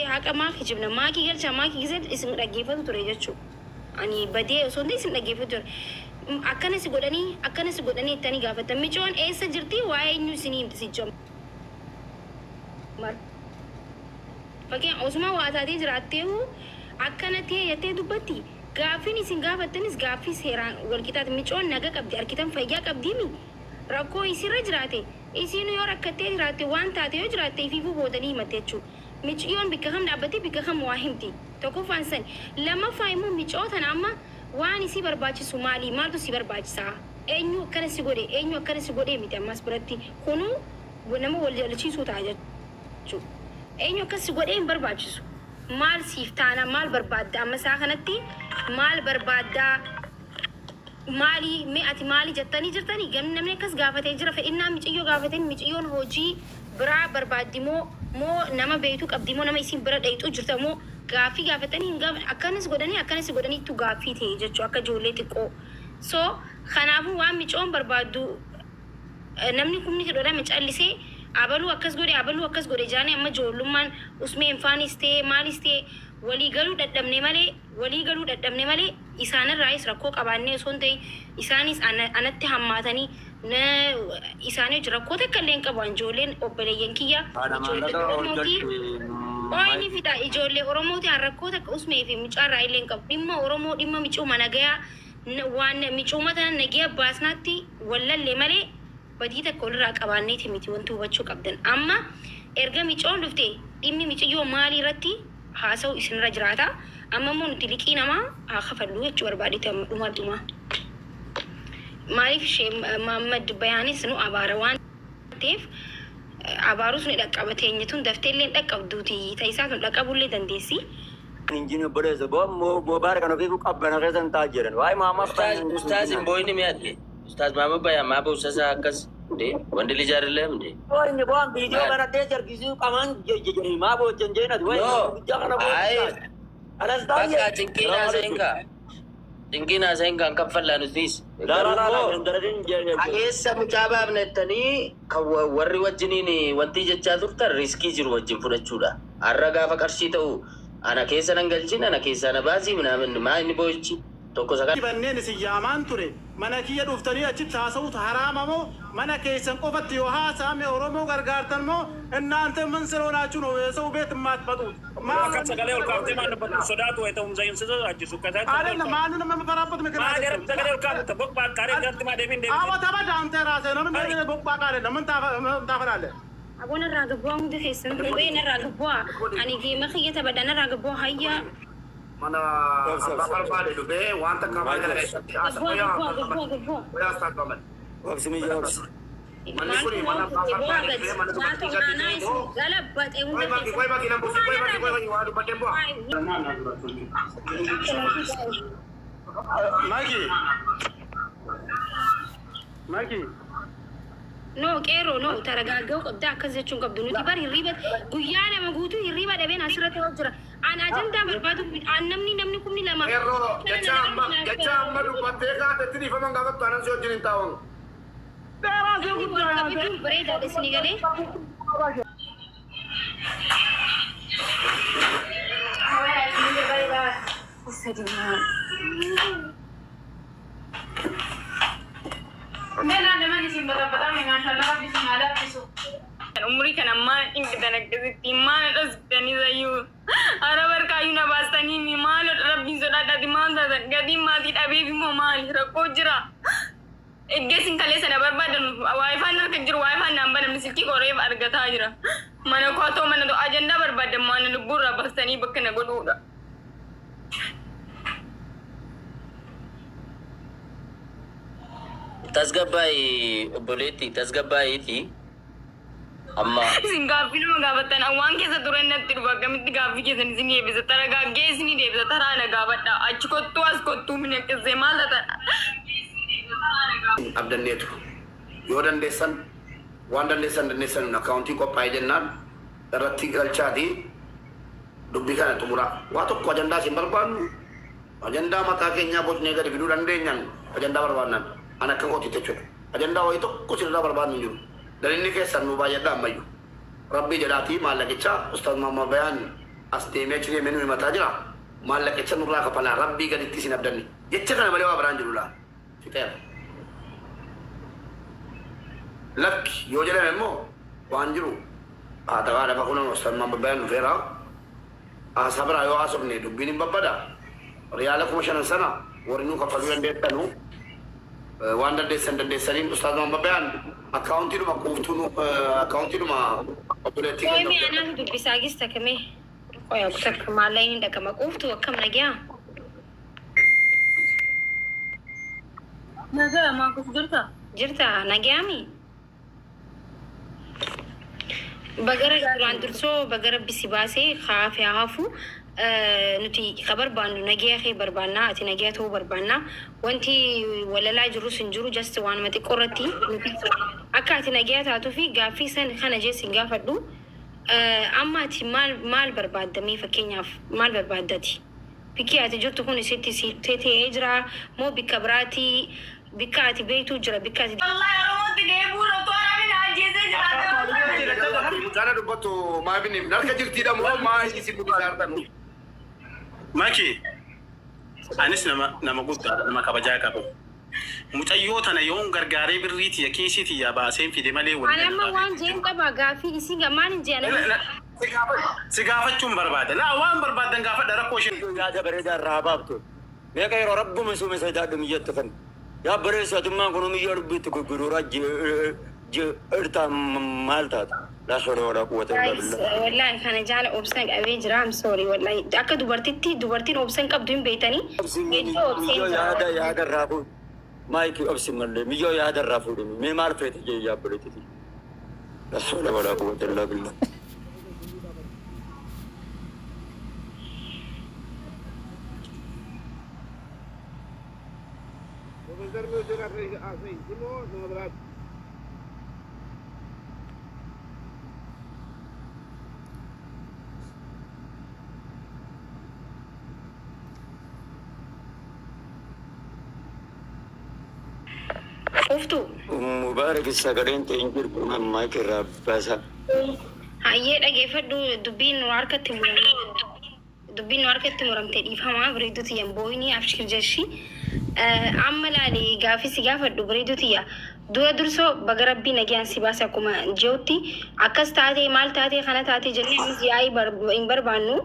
Haqa maa kijibna maakii galchaa maakii gisee isin dhaggeeffatu ture jechuu ani badee osoo hin ta'in isin dhaggeeffatu ture akkana si godhanii akkana si godhanii jettanii gaafattan micoon eessa jirti waa'ee eenyu isinii himti si jammar fakkeen osuma waa taatee jiraatteehu akkana ta'e jettee dubbatti gaaffiin isin gaafattanis gaaffii seeraan wal qixaati micoon naga qabdi arkitan fayyaa qabdiimi rakkoo isirra jiraate isiinu yoo rakkattee jiraatte waan taate yoo jiraatte ifiifuu boodanii himatte jechuu Miciyyoon bikka kam dhaabbattee bikka kam waa himti? Tokkoffaan sani. Lammaffaa immoo miciyoo tana amma waan isii barbaachisu maali? Maaltu si barbaachisaa? Eenyu akkana si godhe? Eenyu akkana si godhee miti amma as biratti. Kunuu nama wal jaalachiisuu ta'a jechuudha. Eenyu akkas si godhee hin barbaachisu. Maal siif taana? Maal barbaadda? Amma isaa kanatti maal barbaaddaa? Maali mee ati maali jettanii jirtanii gamni namni akkas gaafatee jira fedhinnaa miciyyoo gaafateen miciyyoon hojii biraa barbaaddi moo moo nama beeytuu qabdi moo nama isiin bira dheyxuu jirta moo gaaffii gaafatanii hin gaafa akkanas godhanii akkanas godhaniittu gaaffii ta'e jechuu akka ijoollee xiqqoo so kanaafuu waan micoon barbaaddu namni kumni hidhodhame callisee abaluu akkas godhe abaluu akkas godhe jaanii amma ijoollummaan usmee infaanis ta'e maalis ta'e walii galuu dhadhabne malee walii galuu dhadhabne malee isaanirraayis rakkoo qabaannee osoo hin ta'in isaanis anatti hammaatanii na isaanii hojii rakkoo takka illee hin qabu an ijoolleen obboleeyyan kiyya Haadha ijoollee maallaqa Oromooti hojjatte Ooyi ni fixa ijoollee Oromooti an rakkoo takka usmee fi mucaarraa illee hin qabu dhimma Oromoo dhimma micuuma nagayaa waan micuuma tana nagaya baasnaatti wallalle malee badii takka walirraa qabaanneeti miti wanti hubachuu qabdan amma erga micoon dhufte dhimmi miciyyoo maalii irratti haasa'u isinirra jiraata amma immoo nuti liqii namaa haa kafallu jechuu barbaadeeti amma dhuma dhumaa maaliif ishee Maammad Bayaanis nu abaara waan ta'eef abaarus ni dhaqqaba teenya tun daftee illee hin dhaqqabduuti ta'isaa tun dhaqqabullee dandeessi. Hin jiru obboleessa boo moobaara kan ofiifu qabbana keessa hin ta'a jedhan waa'ee Muhammad Ustaaz ustaaz hin booyini mee ati ustaaz maama baya maa boossasa akkas እንዴ ወንድ ልጅ አይደለም እንዴ? Inni bu'aan viidiyoo Maal? kana teessa argisiisuu qamaan jedhanii maa boochan jeenat wayi No guddaa kana አይ boochaa anas በቃ taa'ee ጭንቂን haasa'in kaa ጭንቂን haasa'in kaan kaffallaa nutis laa garuu laa laa immoo hin daradin kaleessa mucaa baafna jettanii kan warri wajjiniin wanti jechaa turtan riskii jiru wajjin fudhachuudha. Har'a gaafa qarshii ta'u ana keessa nan galchin ana keessaa na baasii minaamin maa inni boo'ichi tokko isa kana. Banneen isin yaamaan ture mana kiyya dhuftanii achitti haasa'uutu haraama moo mana keessan qofatti yoo haasa'ame Oromoo gargaartan moo እናንተ ምን ስለሆናችሁ ነው የሰው ቤት የማትመጡት? Akka sagalee ol kaaftee maan dubbattu sodaatu wayita humna hin sodaachisu. Akkasatti sagalee ol አይደለም kaafte. ማንንም የምፈራበት ምክንያት Maa የለም። sagalee ol kaafte boqbaa qaaree irratti maa deebiin አዎ deebite. ተበዳ አንተ ራስህ ነው። ምን ቦቅቧቃ አይደለም። ምን ታፈላለህ? Aboo narraa gabbu'aa hundi keessan kophee narraa gabbu'aa ani geema kiyya taphadha narraa gabbu'aa hayya Mana Obsi abbaa obsi barbaade dhufee waan takka afaan kana keessatti gabbu'aa gabbu'aa gabbu'aa gabbu'aa. wayaa saaqaman. Obsi miyya obsi. Manni Maaltu kun waan mana abbaa fudhe bu'aa barbaade gadi dhufee mana nyaata dubartii olaanaa gadi isin galabaxe hunda Qoy maki keessan. qoy maki nan buusi qoy maki qoy maki waa dubbadheen bu'a. ማኪ ማኪ No qeerroo no taragaaga'uu qabda akkas jechuun qabdu nuti bar hirriiba guyyaa lama guutuu hirriiba dhabeen asirratti hoo jira. An ajandaa barbaadu an namni namni kumni lama Qeerroo jecha amma jecha amma dubbattee kaatetti dhiifaman gaafattu anan si wajjin hin taa'u. የራስህ Namni ጉዳይ wal አንተ kabajuun bareedaadha isinii galee. Umurii kana maal dhimmitan akkasitti maal dhositanii sayyuu hara barkaayyuu na baastanii maal rabbiin sodaadhaati maal taatan gatiin maatii dhabeef immoo maali rakkoo jira. Eggeessin kalee sana barbaadan waayifaan harka jiru waayifaan naan banamne silkii qoreef argataa jira. Mana koo mana ajandaa barbaadan maana lubbuurraa baastanii bakka na godhuudha. Tasgabbaa'ii obboleetti tasgabbaa'iiti amma Isin gaaffii nama gaafattan waan keessa ture natti dhufa akkamitti gaaffii keessan isin deebisa taragaaggee isin deebisa taraa na gaafadha achi kottuu as kottuu min akkasee maal taatan. Abdanneetu yoo dandeessan waan dandeessan dandeessan akkaawuntii qophaa'ee jennaan irratti galchaati dubbii kana xumuraa. Waa tokko ajandaa isin barbaannu ajandaa mataa keenyaa bocnee gadi fiduu dandeenyan ajandaa barbaannan an akka kootitti jechuudha. Ajandaa wayii tokko isinirraa barbaannu hin jiru. Galinni keessan nu baay'adha ammayyuu. Rabbii jedhaatii maallaqicha Ustaaz Muhammad Bayaan As deemee achi deemee nu himataa jira. Maallaqicha nurraa kafalaa rabbii gaditti isin abdanne. Jecha kana malee waa biraan jiru laa. Fixeera. Lakki yoo jedhame immoo waan jiru haa ta'aa lafa kunan salmaan babbayan dhufeera. Haasaa biraa yoo haasofne dubbiin hin babbada. Riyaala 5,000 sana warri nuu kaffaluu dandeettanu waan dandeessan dandeessaniin Ustaaz Maamma Bayaan akkaawuntiidhuma quuftuu nu akkaawuntiidhuma obboleettii Qoy keenya mee anaatu dubbisaa gista kamee. Qoy takka maallaqni hin dhaqama quuftu akkam nagyaa? Nagaa maakuf jirta? Jirta nagyaami? Bagara duraan dursoo baga rabbi si baasee hafe haa hafu nuti ka barbaannu nagiyaa kee barbaannaa ati nagiyaa ta'uu barbaannaa wanti walalaa jirus hin jiru just waanuma xiqqoo irratti nuti akka ati nagiyaa taatuu fi gaaffii san kana jee sin gaafadhu amma ati maal maal barbaadda mee fakkeenyaaf maal barbaaddati bikki ati jirtu kun sitti si ta'ee jira moo bikka biraati bikka ati beektu jira bikka ati Wallahi Oromootti deebi'uu irratti waraabni na ajjeesee jiraata. Mucaana dubbattu maabini harka jirtiidha moo maa isin dubbisaa jirtanu? Maki, anis nama nama guddaadha, nama kabajaa qabu. Mucayyoo tana yoon gargaaree birrii tiyya kiisii tiyyaa baaseen fide malee Ani waliin amma waan jeen qaba gaaffii isin maal hin jeen Si gaafachuun barbaada. Laa waan barbaaddan gaafadha rakkoo ishee. Yaada bareedaa irraa baaftu. Meeqa yeroo rabbuma suume sodaadhu miyyattu kan. Yaa bareessu atummaan kun miyyoo lubbiitti gurguruuraa jirtaa maal taata? Laa hawla walaa quwwata illaa Guys, billah. wallahi kana jaala obsan qabee jira. I'm sorry wallahi. Akka dubartitti dubartiin obsan qabdu hin beektanii. Obsi Hedduu obseen miyyoo jira. yaada yaada irraa fuudhu. Maayikii obsi mallee miyyoo yaada irraa fuudhu. Mee maal feete jee yaa obboleettiti. Laa hawla walaa quwwata illaa billah. Uftu. Mubaarak sagaleen ta'e hin jirtu maayikii irraa baasaa. Hayyee dhageeffadhu dubbiin nu harkatti muramte. Dubbiin nu harkatti muramte dhiifamaa bareedduu tiyyan booyinii abshir jeshi. Amma laali gaaffii si gaafadhu bareedduu tiyya. Dura dursoo baga rabbii nagaan si baase akkuma jirutti akkas taatee maal taatee kana taatee jennee ammas yaa'ii hin barbaannu.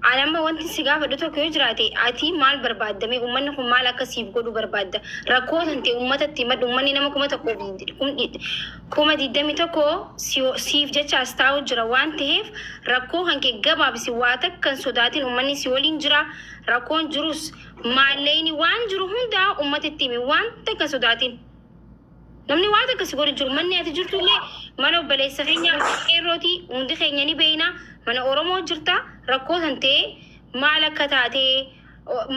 Ani amma wanti si gaafadhu tokko yoo jiraate ati maal barbaadda mee uummanni kun maal akka siif godhu barbaadda rakkoo tan ta'e uummatatti himadhu uummanni nama 1021 siif jecha as taa'u jira waan ta'eef rakkoo kan kee gabaabsi waa takka hin sodaatin uummanni si waliin jira rakkoon jirus maallaqni waan jiru hundaa uummatatti himi waan takka hin sodaatin. Namni waan takka si godhu jiru manni ati jirtu illee mana obboleessa keenya qeerrooti hundi keenya ni beekna mana Oromoo jirta rakkoo tan ta'e maal akka taate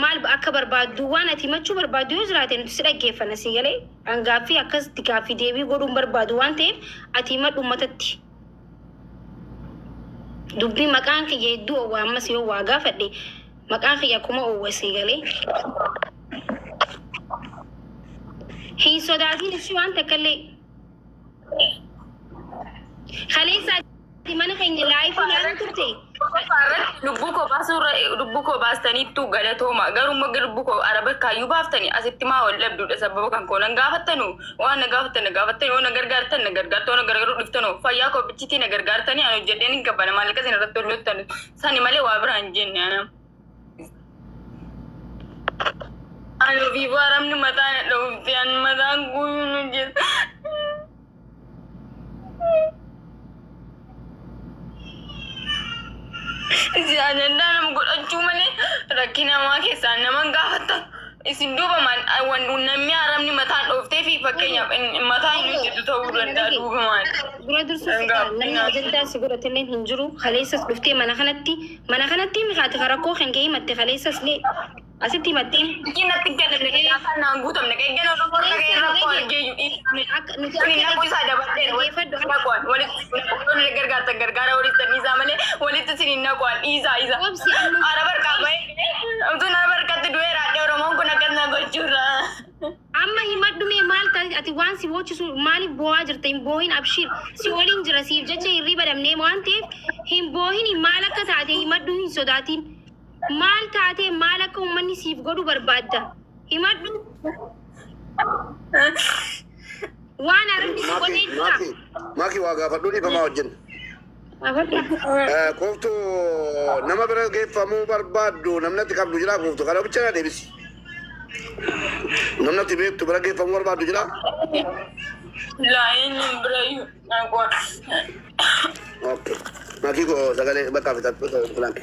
maal akka barbaaddu waan ati himachuu barbaaddu yoo jiraate nuti si dhaggeeffanna si galee an gaaffii akkasitti gaaffii deebii godhuun barbaadu waan ta'eef ati himadhu uummatatti. Dubbii maqaan kiyya hedduu oowwa ammas yoo waa gaafadhe maqaan kiyya akkuma oowwa si galee. Hin sodaatin ishii waan takka illee. Kaleessa ati mana keenya live ilaaluu turte. Lubbuu koo baasuurra lubbuu koo baastaniittu galatooma. Garuu immoo lubbuu koo araba kaayyuu baaftanii asitti maa wal dhabduudha sababa kan koo nan gaafattanu waan na gaafattan na gaafattani yoo na gargaartan na gargaartu yoo na gargaaruu dhiftanu fayyaa koo bichitii na gargaartanii ani hojjedheen hin gabbana maallaqa isin irratti hojjettanu sani malee waa biraa hin jenne ana. Ani ofiifuu arabni mataa na dhawufti ani mataan guyyuu nu jira. Isin ajandaa nama godhachuu malee rakkina namaa keessaa nama hin gaafattan. Isin duuba namni arabni mataan dhooftee fi fakkeenyaaf mataa hin hojjetu ta'uu danda'a duuba maal. Dura dursuuf namni ajandaa si godhatellee hin jiru. Kaleessas dhuftee mana kanatti mikaati rakkoo kan kee himatte kaleessas illee asitti himatteen. Isin natti kennamne gaafa naan guutamne eeggan Oromoo dhagee rakkoo argee jiru dhiifame. Nuti Kun naquu isaa dabarteera walitti naquwan walitti gargaartan gargaara walitti dhiisaa malee walitti isin naquwan dhiisaa isa. Obsi amma Araba harkaa bahee utuun araba harkatti du'eera adde Oromoon kun akkas na gochuurra. Amma himadhu mee maal taate ati waan si boochisu maaliif boo'aa jirta hin boohin abshir si waliin jira siif jecha hirriba dhabnee waan ta'eef hin boohin maal akka taate himadhu hin hin sodaatin. Maal taatee maal akka uummanni siif godhu barbaadda? Himadhu. Waan arabni si godhee jira. Maaki, maaki waa gaafadhu dhiifamaa wajjin. Kooftu nama bira geeffamuu barbaaddu namni ati qabdu jira kooftu kana bicha na deebisi. Namni ati beektu bira geeffamuu barbaaddu jira. Laa eenyuun birayyuu naqwa. Okay. Maakii koo sagalee bakka fixadhu filan.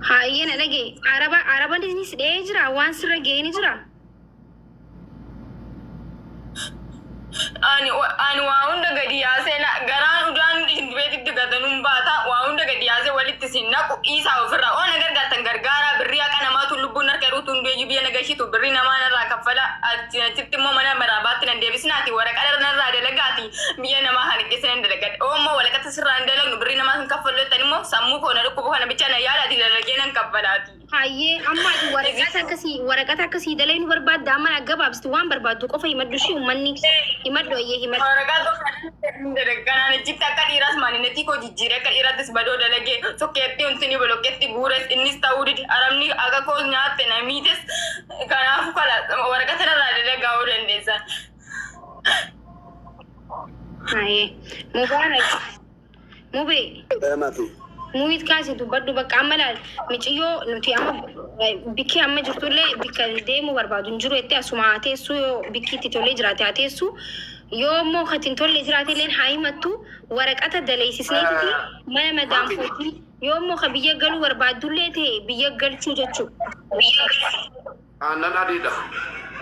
Hayyee na dhage. Araba arabanis dhee jira waan sirra ga'ee ni jira. Ani waa hunda gadi yaasee garaan udaan beetitti gatanuun baata waa hunda gadi yaasee walitti sin naqu dhiisaa ofirraa oo na gargaartan gargaaraa birrii haqa namaatu lubbuun harka jiruutu hundeeyyuu biyya na gashitu birrii namaa narraa kaffala achitti immoo mana maraabaatti nan deebisnaati waraqaa narraa dalagaati biyya namaa hanqise nan dalagadha oo immoo walaqata sirraa hin dalagnu birrii namaa hin kaffallu jettan immoo sammuu koo na dhukkubu kana bicha na yaadaati dalagee nan kaffalaati. Hayyee amma ati waraqata akkasii dalee nu barbaadda amma gabaabsitu waan barbaaddu qofa himadhu ishee uummanni himadhu ayyee himadhu. Waraqaa tokko kanaan achitti akka dhiiraas maaninnetii koo jijjiiree akka dhiiraattis badoo dalagee sokkeetti untini bolokkeetti guures innis ta'uu didi arabni akka koo nyaatte na miites kanaafuu waraqaa sanarraa dalagaa oo dandeessan. Hayyee Mubaarak Mubee Maakii. Muuyit kaasee dubbadhu bakka amma laal miciyyoo nuti amma bikki amma jirtullee bikka deemuu barbaadu hin jiru jettee asuma haa teessu yoo bikki itti tolee jiraate haa teessu yoo immoo kan hin tolle jiraate illee haa himattu waraqata daleessisneetiti mana madaamfootii yoo immoo kan biyya galuu barbaaddullee ta'e biyya galchuu jechuudha. Aannan adiidha.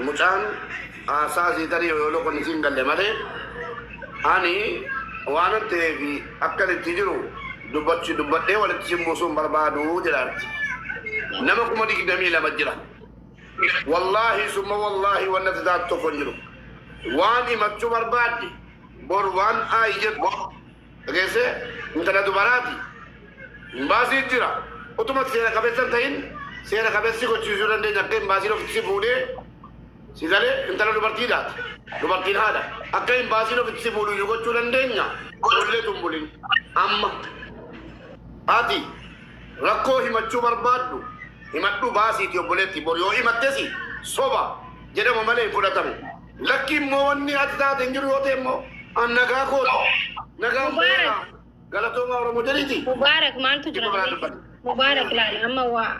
Mucaan haasaa asii tarii yoo loqonni siin galle malee ani waan ta'eef akka itti jiru dubbachuu dubbadhee walitti simbuusuun barbaadu jedhaarti. Nama 22,000 jira. Wallaahi summa wallaahi wanna taatu tokko hin jiru. Waan himachuu barbaadde bor waan aayi jedhu dhageessee intala dubaraati. Imbaasii jira. Utuma seera qabeessa hin ta'in seera qabeessi gochiisuu dandeenya akka imbaasiin ofitti si fuudhee si galee intala dubartiidhaati. Dubartiin haadha. Akka imbaasiin ofitti si fuudhu gochuu dandeenya. Ijoollee tumbulin. Amma ati rakkoo himachuu barbaaddu himadhu baasiiti obboleetti bor yoo himattesi soba jedhama malee hin fudhatamu. Lakki immoo wanni ati taate hin jiru yoo ta'e immoo an nagaa kooti. Nagaan beekaa galatoomaa Oromoo jedhiiti. Mubaarak maaltu jira? Mubaarak laal amma waa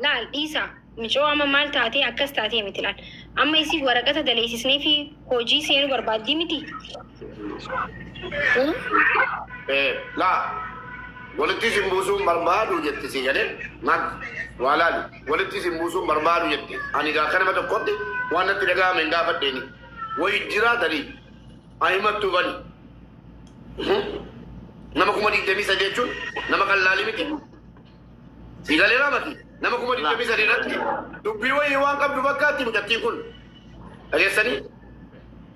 laal dhiisa micoo amma maal taatee akkas taatee miti laal amma isii waraqata daleessisnee fi hojii seenuu barbaaddii miti. Laa walitti isin buusuun barbaadu jetti si jedhee maal waa laali walitti isin buusuun barbaadu jetti ani gaa kanama tokkotti waan natti dhaga'ame hin gaafadheeni wayi jiraatanii ani himattuu bani nama 23,000 jechuun nama qallaalii miti si galee raamati nama 23,000 irratti dubbii wayii waan qabdu fakkaatti mucattiin kun dhageessanii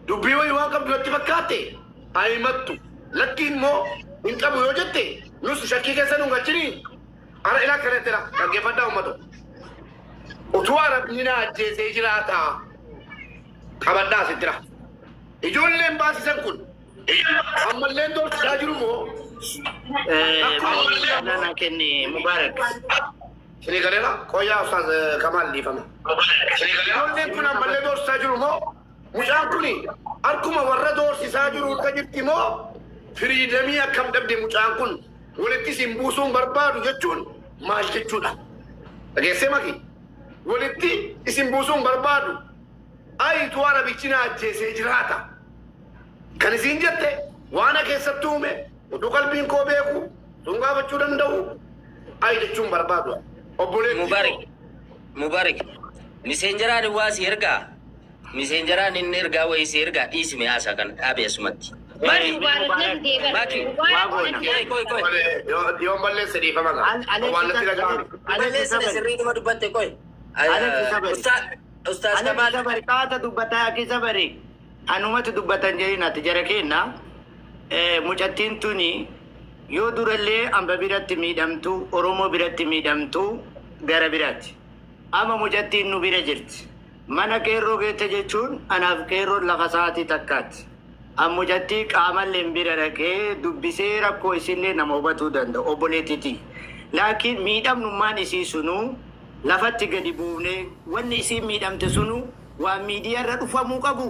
dubbii wayii waan qabdu natti fakkaatte ani himattu lakki immoo hin qabu yoo jette nus shakkii keessa nu galchini ara ilaa kanatti dhaggeeffadhaa uummata utuu arabni na ajjeesee jiraata qabadhaa asittira ijoolleen baasisan kun ammalleen doorsisaa jiru moo Nana kenni Mubarak. Sini galeera qoyyaa ustaaz Kamaal dhiifama. Ijoolleen kun ammallee doorsisaa jiru moo mucaan kun harkuma warra doorsisaa jiru irra jirti moo firiidamii akkam dhabde mucaan kun walitti isin buusuun barbaadu jechuun maal jechuudha? Dhageessee maki walitti isin buusuun barbaadu ayitu arabichi na ajjeesee jiraata. Kan isin jette waan keessatti uume utuu qalbiin koo beeku sun gaafachuu danda'u ayi jechuun barbaadu. Obboleettii. Mubarak. Miseenjaraan waa si ergaa. Miseenjaraan inni ergaa wayii si ergaa dhiisime haasaa kana dhaabe asumatti. Mubaarak natti deebi'a. Maki. Mubaarak natti Koi koi koi. Yoon balleesse dhiifama gaa. Waan natti dhaga'ame. Balleessine sirriidhuma dubbatte koi. Ustaaz Kamaal. Sabari qaata dubbataa akka sabari anumatu dubbatan jedhin ati jara kenna mucattiin tuni yoo durallee amba biratti miidhamtu Oromoo biratti miidhamtu gara biraatti. Amma mucattiin nu bira jirti. Mana qeerroo geette jechuun anaaf qeerroon lafa sa'aatii takkaati. An mucattii qaamallee bira dhaqee dubbisee rakkoo isillee nama hubatuu danda'u obboleettiti. Laakiin miidhamnummaan isii sunuu lafatti gadi buufnee wanni isiin miidhamte sunu waan miidiyaa irra dhufamuu qabu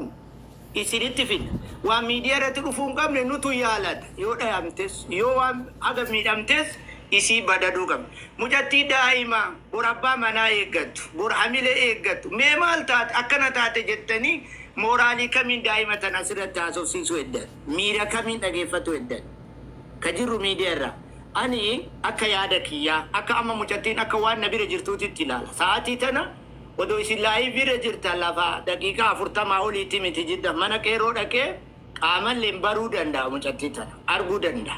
isinitti fidna. Waan miidiyaa irratti dhufuu hin qabne nutu yaalata. Yoo dhayamtes yoo waan haga miidhamtes isii badaduu qabna. Mucattii daa'ima bor abbaa manaa eeggattu, bor hamilee eeggattu, mee maal taate akkana taate jettanii mooraalii kamiin daa'ima tan asirratti haasofsiisuu heddan? Miira kamiin dhageeffatu heddan? Ka jirru miidiyaa irraa. Ani akka yaada kiyyaa akka amma mucattiin akka waan na bira jirtuutitti ilaala. Sa'aatii tana odoo isin live irra jirtan lafa daqiiqaa 40 oliitti miti jidda mana qeerroo dhaqee qaamalleen baruu danda'a, mucattii tana arguu danda'a.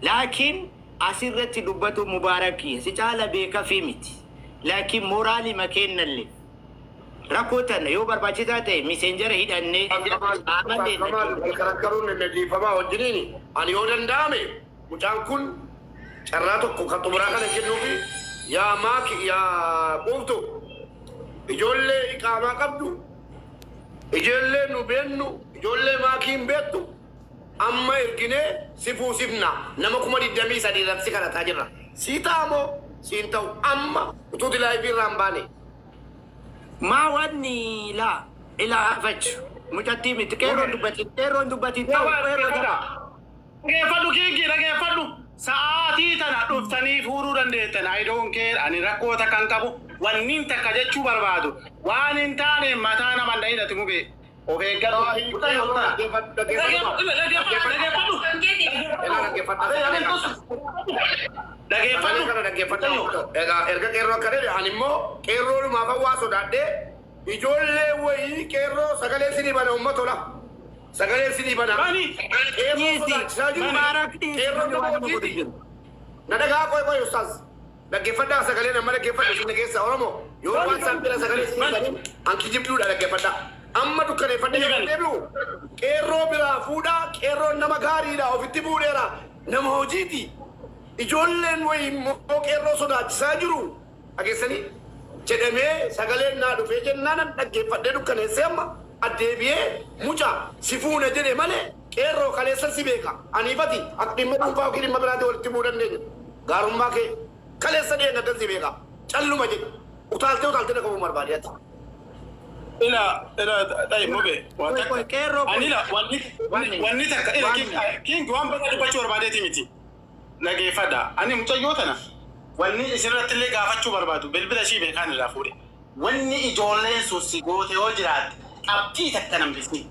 Laakiin asirratti dubbatu Mubaarak kiyya si caala beekafii miti. Laakiin mooraalii makeennalle rakkoo tana yoo barbaachisaa ta'e messenger hidhannee qaamallee Kamal karakkaruun inni dhiifamaa wajjiniin ani yoo danda'ame mucaan kun carraa tokko kan xumuraa kana kennuufi. Yaa maaki, yaa quuftu, ijoollee iqaamaa qabdu, ijoollee nu beennu, ijoollee maakiin beektu amma erginee si fuusifna. Nama 23,000 irratti si kadhataa jirra. Sii ta'amoo siin ta'u amma utuuti live irraa hin baane. Maa wanni laa ilaa hafachu mucattii miti, qeerroon dubbatin, qeerroon dubbatin ta'u qeerroo ta'u. Dhageeffadhu kiinki, dhageeffadhu. Sa'aatii tana dhuftanii fuudhuu dandeettan. I don't care. Ani rakkoo takka hin qabu. Wanniin takka jechuu barbaadu. Waan hin taane mataa nama hin dhahin mubee. Of eeggadhu. Dhageeffadhu. Sagalee kana dhaggeeffadhu. Egaa erga qeerroo akka jedhe ani immoo qeerroo waa sodaadhee ijoollee wayii qeerroo sagalee sinii bana, uummata tola. Sagalee sinii bana. Qeerroo Dhiisi. sodaachisaa jiru. Mubaarak, dhiisi. Qeerroo nama Waan nama godhu hojiiti. jiru. Na dhagaa, qoy qoy, ustaaz. Dhaggeeffadhaa, sagalee nama dhaggeeffadhu isin dhageessa Oromoo. Yoo waan isaan bira sagalee sinii banin an kijibduudha, dhaggeeffadhaa. Amma dukkaneeffadhee yeroo deebi'u qeerroo biraa fuudhaa, qeerroon nama gaariidha, ofitti fuudheera, nama hojiiti. Ijoolleen wayii immoo qeerroo sodaachisaa jiru. Dhageessanii jedhamee sagaleen naa dhufee jennaan dhaggeeffadhee dukkaneessee amma addeebi'ee mucaa si fuuna jedhe malee qeerroo kaleessa si beeka. Aniifati akka dhimma dhuunfaa yookiin dhimma biraatii walitti bu'uu dandeenya. Gaarummaa kee kaleessa dhiyeen si beeka. Calluma jedhe. Utaaltee utaaltee na qabuu barbaade ati. Ila ila ta'i mube. Qoy qoy, qeerroo Ani qoy. ila wanni wanni takka ila king waan bakka dubbachuu barbaadeeti miti. Dhageeffadha. Ani mucayyoo tana wanni isirratti illee gaafachuu barbaadu bilbila ishii beekaan irraa fuudhe. Wanni ijoolleen sun si goote yoo jiraatte qabxii takka nambisi.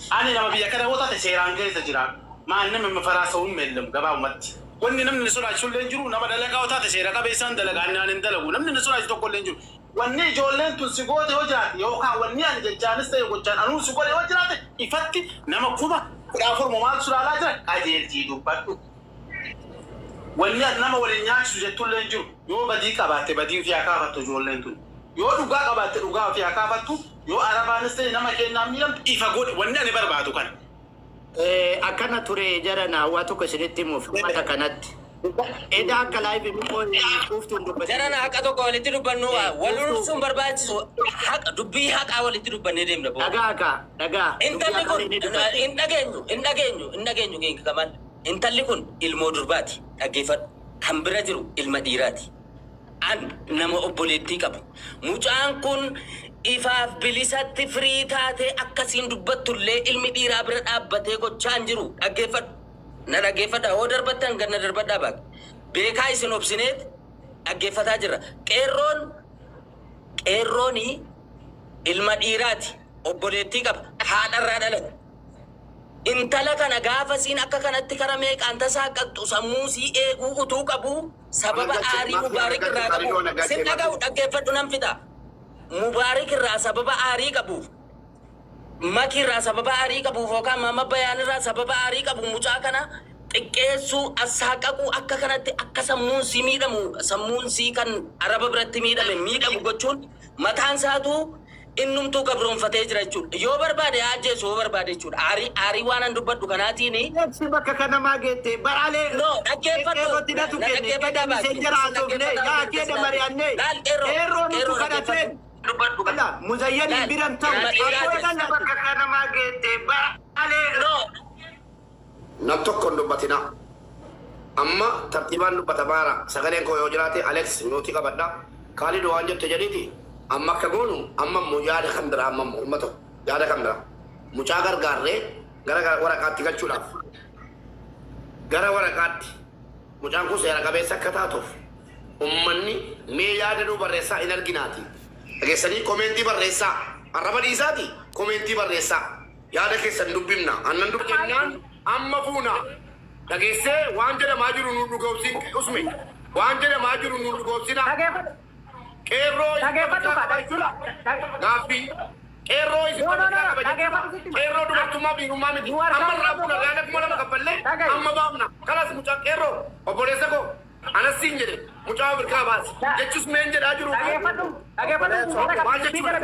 Ani nama biyya kana yoo taate seeraan keessa jira. Maal namni faraasa'uun meellamu gabaabumatti. Wanni namni ni sodaachisu illee hin jiru, nama dalagaa yoo taate seera qabeessaan dalagaa, inni aan hin dalagu. Namni ni sodaachisu tokko illee hin jiru. Wanni ijoolleen tun si goote yoo jiraate yookaan wanni ani jechaanis ta'e gochaan anuu si godhe yoo jiraate ifatti nama 14,000 maaltu ilaalaa jira qajeelchii dubbadhu. Wanni ati nama waliin nyaachisu jettullee hin jiru. Yoo badii qabaatte badii ofii haa kaafattu ijoolleen tun. Yoo dhugaa qabaatte dhugaa ofii haa kaafattu. Yoo arabaanis ta'e nama kennaan miidhamtu ifa godhe, wanni ani barbaadu kana. Akkana ture jarana, waa tokko isinitti himuuf uummata kanatti. Eda akka live quuftuun dubbatu. Jarana, haqa tokko walitti dubbannu, wal ursuun barbaachisu, haqa dubbii haqaa walitti dubbannee deemna booda. Dhagaa kaa, dhagaa. Intalli kun hin dhageenyu, hin dhageenyu, hin dhageenyu, King Kamal. Intalli kun ilmoo durbaati, dhaggeeffadhu. Kan bira jiru ilma dhiiraati. An nama obboleettii qabu. Mucaan kun ifaaf bilisatti firii taatee akkasiin dubbattullee ilmi dhiiraa bira dhaabbatee gochaa hin jiru. Dhaggeeffadhu. Na dhaggeeffadha. Hoo darbattan ganna darbadhaa baaq. Beekaa isin obsineet dhaggeeffataa jirra. Qeerroon qeerrooni ilma dhiiraati. Obboleettii qaba. Haadharraa dhalate. Intala kana gaafa siin akka kanatti kara meeqaan tasaaqaqxu sammuu sii eeguu utuu qabu sababa aarii Mubaarik irraa qabu sin dhaga'u, dhaggeeffadhu, nan fixa. Mubaarik irraa sababa aarii qabuuf, Maki irraa sababa aarii qabuuf yookaan Maama Bayaan irraa sababa aarii qabu mucaa kana xiqqeessuu, assaaqaquu, akka kanatti akka sammuun sii miidhamu, sammuun sii kan araba biratti miidhame miidhamu gochuun mataan isaatu innumtuu gabroonfatee jira jechuudha. Yoo barbaade haa ajjeesu yoo barbaade jechuudha. Aarii aarii waan an dubbadhu kanaatiin Eebsi bakka kanamaa geette baraalee No, dhaggeeffadhu. qeerrootti natu Na kenne dhaggeeffadhaa qeerroo baaki. messenger haasofne yaa keeda mari'annee Laal qeerroo. qeerroo nutu Qeerroo kadhateen dhaggeeffadhu. Dubbadhu. Wala muzayyaniin Laal biran ta'u ilma akkoo dhiiraati. bakka kanamaa geette baraalee No. Nam tokko hin dubbatinaa. Amma tartiibaan dubbatamaara. Sagaleen koo yoo jiraate Alex nuti qabadha. Kaalidoo waan jette jedhiiti. Amma akka goonu amma immoo yaada kan biraa, amma immoo uummata yaada kan biraa. Mucaa gargaarree gara waraqaatti galchuudhaaf. Gara waraqaatti mucaan kun seera qabeessa akka taatuuf ummanni mee yaada nuu barreessaa hin arginaati. Dhageessanii comment barreessaa. Arraba dhiisaati comment barreessaa. Yaada keessan dubbifna. Annan dubbifnaan amma fuuna. Dhageessee waan jedhamaa jiru nu dhugoomsin usme. Waan jedhamaa jiru nu dhugoomsina. Dhageeffadhu. Qeerroo isin Dhageeffadhu kabajaa kaa. qaba jechuudha. Gaaffii. Qeerroo isin No, no, no, kabajaa qaba jechuudha. dhageeffadhu sitti hima. Qeerroo dubartummaa biirummaa miti. Nu harkaa Amma irraa fuuna gaana 2000 kaffallee Dhaga'i. amma baafna. Kalas mucaa qeerroo obboleessa koo anas siin jedhe mucaa birkaa baasi. Jechus meen jedhaa jiru. Dhageeffadhu. Dhageeffadhu. Maal jechuudha?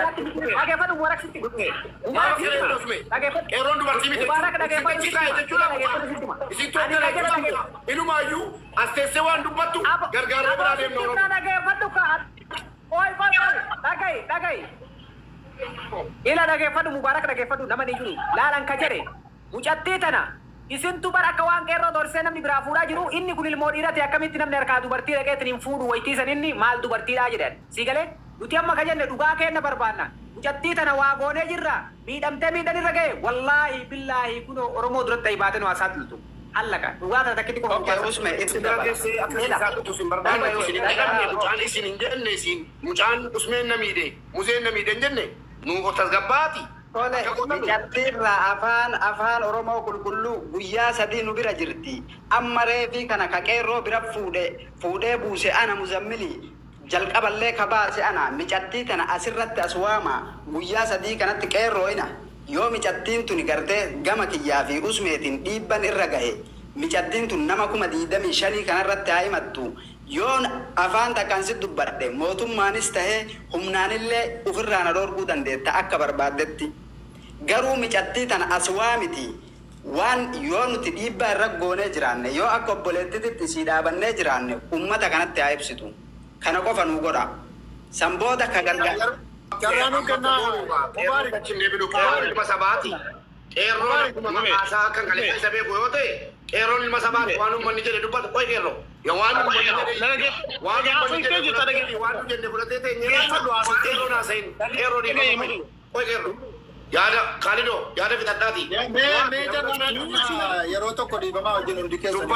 Dhageeffadhu. Mubarak sitti hima. Maal qeerroo usme? Dhageeffadhu. Qeerroon dubartii miti. Mubarak dhageeffadhu. Isin kaa'e jechuudha mucaa. Dhageeffadhu sitti hima. Isin tooftaa jechuudha mucaa. Inumaayyuu as teessee waan dubbattu gargaarree biraa deemna Oromoo. Dhageeffadhu kaa. Oi, oi, oi. Dhaga'i, dhaga'i. Ila dhageeffadhu Mubarak, dhageeffadhu, nama ni jiru. Laalan ka jedhe mucattii tana isintu bar akka waan qeerroo dorsee namni biraa fuudhaa jiru, inni kun ilmoo dhiirati, akkamitti namni harkaa dubartii dhaqeetiin hin fuudhu waytii san, inni maal dubartiidhaa jedhan. Si galee nuti amma ka jenne dhugaa keenna barbaanna. Mucattii tana waa goonee jirra, miidhamtee miidhan irra ga'e, wallaahi billaahi kunoo Oromoo duratti ayi baatee nu haasaa tultu. Hallaqa dhugaa tana takkitti qofa Okay, usme itti bira teessee akka isin saaxitu isin barbaanne, isin hin dhaqanne, mucaan isin hin jenne, isin mucaan usmeen na miidhe, museen na miidhe hin jenne, nu tasgabbaati. Tole, Akka gootan micattiirraa afaan Oromoo qulqulluu guyyaa 3 nu bira jirti. Amma reefii kana ka qeerroo bira fuudhe fuudhee buuse ana muzammili jalqaballee ka baase ana. Micattii tana asirratti as waama, guyyaa 3 kanatti qeerroo ina. Yoo micattiin tuni gartee gama kiyyaa fi usmeetiin dhiibban irra gahe, micattiin tun nama 25,000 kanarratti haa himattu. Yoon afaan takkaan si dubbadhe mootummaanis tahee humnaanillee ufirraa na dhoorguu dandeetta akka barbaaddetti. Garuu micattii tana as waamiti, waan yoo nuti dhiibbaa irra goonee jiraanne, yoo akka obboleettititti isii dhaabannee jiraanne, ummata kanatti haa ibsitu. Kana qofa nuu godha. San booda ka gargaar. Carraa nuu kennaa Qeerroon achi hin deebinu, qeerroon ilma sabaati. Qeerroon akkuma maqaa isaa akka kaleessa isa beeku yoo ta'e, qeerroon ilma sabaati, waan uummanni jedhe dubbata. Qoy qeerroo. Yoo waan uummanni jedhe, waan uummanni jedhe fudhatee, waan nu jenne fudhatee teenyee qeerroon haasa'in, qeerroo dhiifama. Qoy qeerroo. Yaada Kaalidoo yaada fixadhaati. Mee carraa naa kennaa yeroo tokko dhiifamaa wajjin hundi keessan.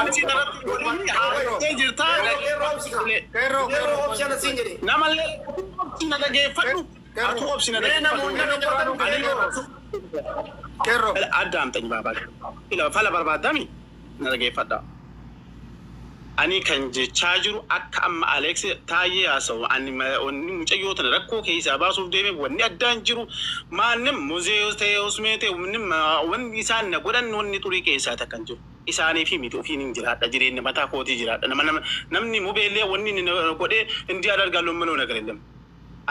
Qeerroo Qeerroo obsi ana siin jedhe. Namallee obsi na dhageeffadhu. Atu obsi na Mee namoonni dhageeffadhu. dubbatan. Qeerroo. Addaamxanyi baabaa. Ila fala barbaadami na dhageeffadha. Ani kan jechaa jiru akka amma Alex Taayyee haasa'u, ani wanni mucayyoo tana rakkoo keessaa baasuuf deeme wanni addaan jiru maannim muzee ta'e usmee ta'e wanni isaan na godhan wanni xurii keessaa takka hin jiru. Isaanii fi miti, ofiin hin jiraadha, jireenya mataa kootii jiraadha. Nama namni mubeellee wanni inni na godhee እንዲህ አደርጋለሁ የምለው ነገር የለም።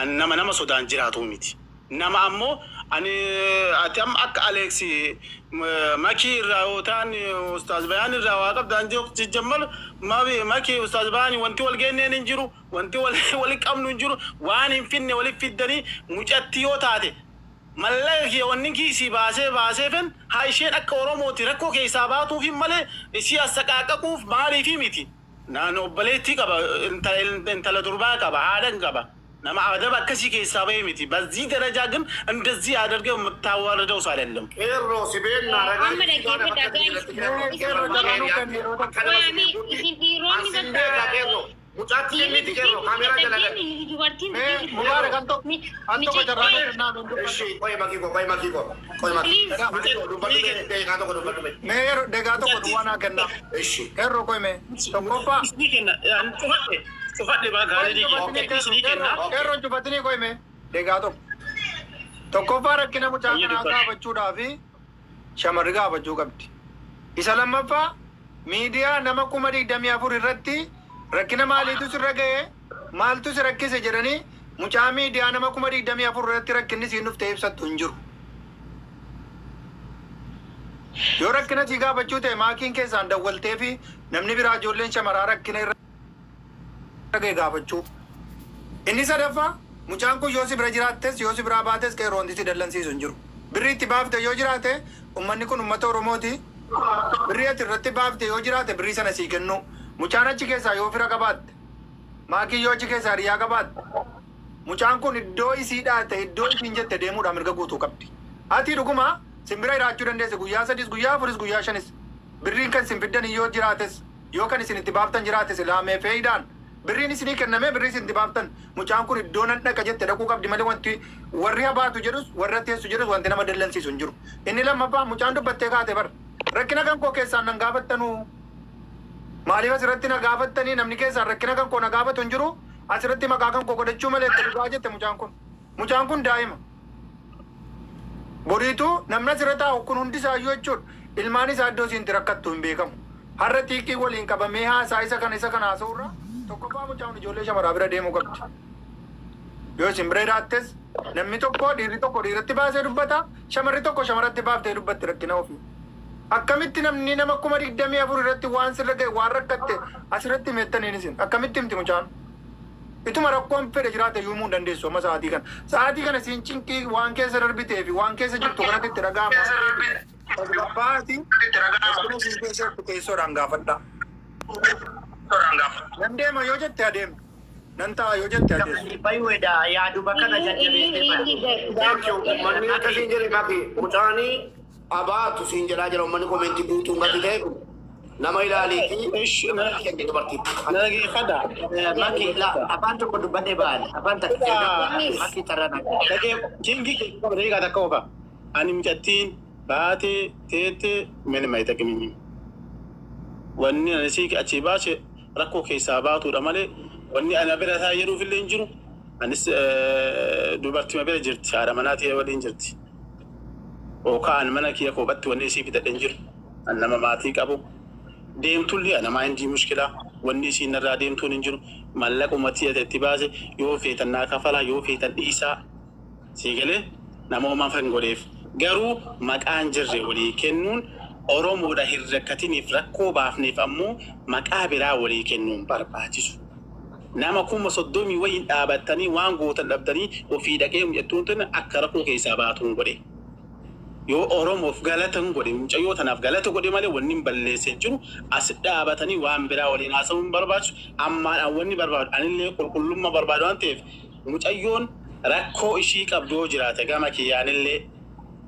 Ani nama sodaan jiraatu miti. Nama ammoo ani ati amma akka Alex Makii irraa yoo ta'an Ustaaz Bayaan irraa waa qabdaan jijjammal Makii Ustaaz Bayaan wanti wal geenneen hin jiru, wanti wal qabnu hin jiru, waan hin finne waliif fiddanii mucatti yoo taate mallaqa kiyya wanni kiisii baasee baaseefin haa isheen akka Oromooti rakkoo keessaa baatuuf malee isii assaqaaqaquuf maaliifi miti. Naan obboleettii qaba, intala durbaa qaba, haadhan qaba. Nama adaba akkasii keessaa bahee miti. በዚህ ደረጃ ግን እንደዚህ አድርገው የምታዋርደው ሰው አይደለም። Qeerroo si beennaa ragaa Amma dhaggeeffadhaa guys. Waami isin dhiironni Asin beekaa qeerroo. Mucaatti kenniti qeerroo kaameraa jala gali. Dubartiin Mubaarak an tokko an tokko carraa nuu kennaa nuun dubbadhu. Ishi qoy makii ko, qoy makii ko, qoy makii. Dubbadhu mee, deeqaa tokko dubbadhu mee. Mee yeroo deeqaa tokko duwwaa naa kennaa. Ishi. Qeerroo qoy mee tokkoffaa. Isinii kenna. Cufadhe. Cufadhe baa gaarii isinii kenna. Qeerroon cufatanii qoy mee deeqaa tokko. Tokkoffaa rakkina mucaa kanaa gaafachuudhaa fi shamarri gaafachuu qabdi. Isa lammaffaa miidiyaa nama 24,000 irratti rakkina maaliitu sirra ga'e, maaltu si rakkise jedhanii mucaa miidiyaa nama 24,000 irratti rakkinni siin dhuftee ibsattu hin jiru. Yoo rakkina si gaafachuu ta'e maakiin keessaan dawwaltee fi namni biraa ijoolleen shamaraa rakkina irra ga'e gaafachuu. Inni sadaffaa mucaan kun yoo si bira jiraattes yoo si biraa baates qeerroon si dallansiisu hin jiru. Birri itti baafte yoo jiraate ummanni kun ummata Oromooti. Birrii ati irratti baafte yoo jiraate birrii sana sii kennu. Mucaan achi keessaa yoo fira qabaatte, maakii yoo achi keessaa hiriyaa qabaatte, mucaan kun iddoo isii dhaate iddoo isiin jette deemuudhaan mirga guutuu qabdi. Ati dhuguma simbira jiraachuu dandeesse guyyaa sadis guyyaa afuris guyyaa shanis birriin kan isin fiddan yoo jiraates yoo kan isin itti baaftan jiraates laamee feeyidaan birriin isinii kennamee birrii isin itti baaftan mucaan kun iddoo nan dhaqa jette dhaquu qabdi malee wanti warri habaatu jedhus warra teessu jedhus wanti nama dallansiisu hin jiru. Inni lammaffaa mucaan dubbattee kaate bar rakkina kan koo keessaan nan gaafattanuu maaliif asirratti na gaafattanii namni keessaan rakkina kan koo na gaafatu hin jiru asirratti maqaa kan koo godhachuu malee itti dhugaa jette mucaan kun. Mucaan kun daa'ima. Boriitu namni asirra taa'u kun hundi isaayyuu jechuudha. Ilmaan isaa iddoo isiin itti rakkattu hin beekamu. Har'a xiiqii waliin qabamee haasaa isa kana isa kana haasa'urra tokkoffaa mucaan ijoollee shamaraa bira deemuu qabdi. Yoo isin bira jiraattes namni tokko dhiirri tokko dhiiratti baasee dubbata shamarri tokko shamaratti baaftee dubbatti rakkina ofii. Akkamitti namni nama 24,000 irratti waan sirra ga'e waan rakkatte asirratti himettaniin isin akkamitti himti mucaan? Ituma rakkoon fedhe jiraate iyyuu himuu hin dandeessu amma sa'aatii kana. Sa'aatii kana siin cinqii waan keessa darbitee fi waan keessa jirtu kanatti itti dhaga'ama. Tasgabbaa'aati rakkina isiin keessa jirtu keessoodhaan gaafadhaa. Nan deema yoo jette adeemtu. Nan ta'a yoo jette adeemtu. Baay'eedha yaaduma kana jajjabeessee Thank you. Uummanni akkasiin jedhe maki mucaanii abaatu siin jedhaa jira uummanni komentii guutuun gadi ta'e kun nama ilaaliiti kenne dubartiitti. Dhaggeeffadha. Maki la afaan tokko dubbadhee ba'an afaan takka maki tarrana. Kingi daqiiqaa takka qofa. Ani mucattiin baatee teettee minima itaqimin. Wanni ani sii achii baase rakkoo keessaa baatuudha malee wanni ana bira isaa jedhuuf illee hin jiru. Anis dubartii bira jirti haadha manaa ta'e waliin jirti. Yookaan mana kiyya kophatti wanni isii fidadhe hin jiru. An nama maatii qabu. Deemtullee ana maa hin mushkilaa wanni isiin narraa deemtuun hin jiru. Mallaquma tiyya itti baase yoo feetan naa kafalaa yoo feetan dhiisaa. Sii galee nama homaa kan godheef. Garuu maqaan jirre walii kennuun Oromoodha hin rakkatiniif rakkoo baafneef ammoo maqaa biraa walii kennuun barbaachisu. Nama 30,000 wayiin dhaabattanii waan gootan dhabdanii ofii dhaqee mucattuun tun akka rakkoo keessaa baatuun godhe. Yoo Oromoof galata hin godhe mucayyoo tanaaf galata godhe malee wanni hin balleesse hin jiru as dhaabatanii waan biraa waliin haasa'uun hin barbaachisu. Ammaan wanni barbaadu anillee qulqullummaa barbaadu waan ta'eef mucayyoon rakkoo ishii qabdu yoo jiraate gama kiyyaanillee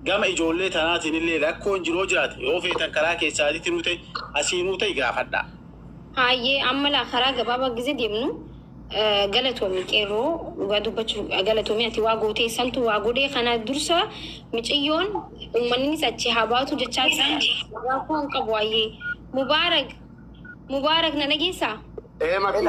gama ijoollee tanaatiin illee rakkoon jiru yoo jiraate yoo feetan karaa keessaatitti nuu ta'e asii nuu ta'e gaafadha. Hayyee amma laa karaa gabaabaa gize deemnu galatoomi qeerroo dhugaa dubbachuuf galatoomi ati waa gootee santu waa godhee kana dursa miciyyoon uummannis achi haa baatu jechaa jiran rakkoo hin qabu hayyee Mubaarak Mubaarak na dhageessaa? Ee maki.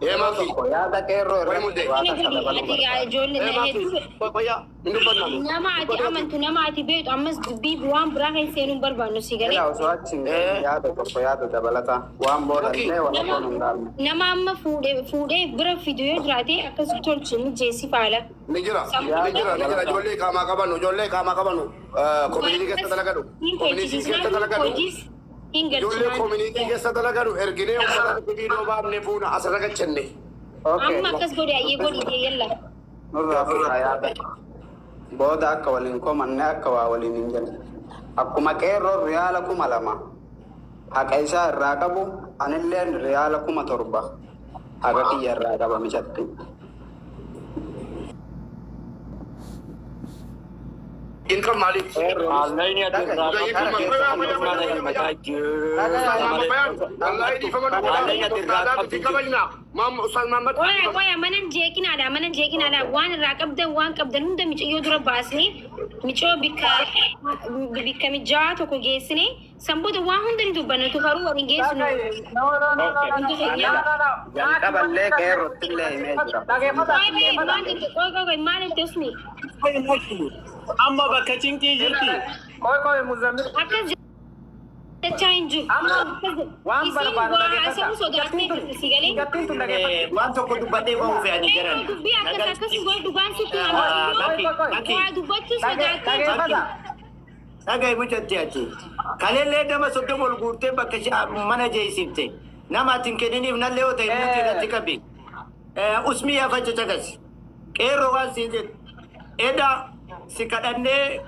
Ee maki. Yaada qeerroo Way irratti mudde. waa Kana takka godhi dabaluu ati yaa barbaada. ijoollee Ee na maki. hedduu Qoyyaa hin dubbannamu. nama ati amantu nama ati beektu ammas dubbii waan biraa kan seenuu hin barbaannu si galee. Ila osoo achi hin gahin yaada tokko yaada dabalata waan booda Maki. illee wal Nama afaan hin dhaalne. nama amma fuudhee fuudhee bira fidu yoo jiraate akkas tolchi mijeessi faala. Ni jira. Sammuu Ni jira. Ni jira. Ijoollee qaamaa qabanu. Ijoollee qaamaa qabanu. Koominitii keessa dalagadu. hin Koominitii keessa dalagadu. hojiis hin Ijoollee galchinaan. koominitii keessa dalagadu erginee uffata viidiyoo baafnee fuuna asirra galchenne. Okay. Amma akkas godhi ayyee godhi yalla. Nurraa fuudhaa yaada. Booda akka waliin komanne akka waa waliin hin jenne. Akkuma qeerroon riyaala 2,000 haqa isaa irraa qabu anilleen riyaala 7,000 haqa kiyya irraa qaba micatti. Income maaliif? Maallaqni ati irraa qabdu mana himataa jirta malee. Maallaqni ati irraa qabdu jiru. Qoya qoya manan jeeqinaadha manan jeeqinaadha waan irraa qabdan waan qabdan hunda micayyoo dura baasnee micoo bikka bikka mijaa'aa tokko geessine sanboota waan hunda ni dubbanna tu haruu waliin geessinu. Hundi keenya. Jalqaballee qeerrootti illee himee jira. Qoy maal jette qoy qoy qoy maal jette usni Amma bakka cinqii jirti. Qoy qoy Muzammil. Akkas jechaa hin jiru. Amma waan Isiin barbaadu waa dhageeffadha. asabuu sodaattee jirti si galee. Mucattiin tun dhageeffadha. Waan tokko dubbadhee ba'uu fe'anii jiran. Dubbii akkas akkas godhu dhugaan sitti Maki, Maki. waa dubbachuu sodaattee Dhageeffadha. Dhaga'i mucatti achi. Kalellee nama 30 ol guurtee bakka mana jeesifte. Nama ati hin kenniniif nallee yoo ta'e mucatti irratti qabi. Usmii afacha caqasi. Qeerroo waan siin jedhu. Eda si kadhannee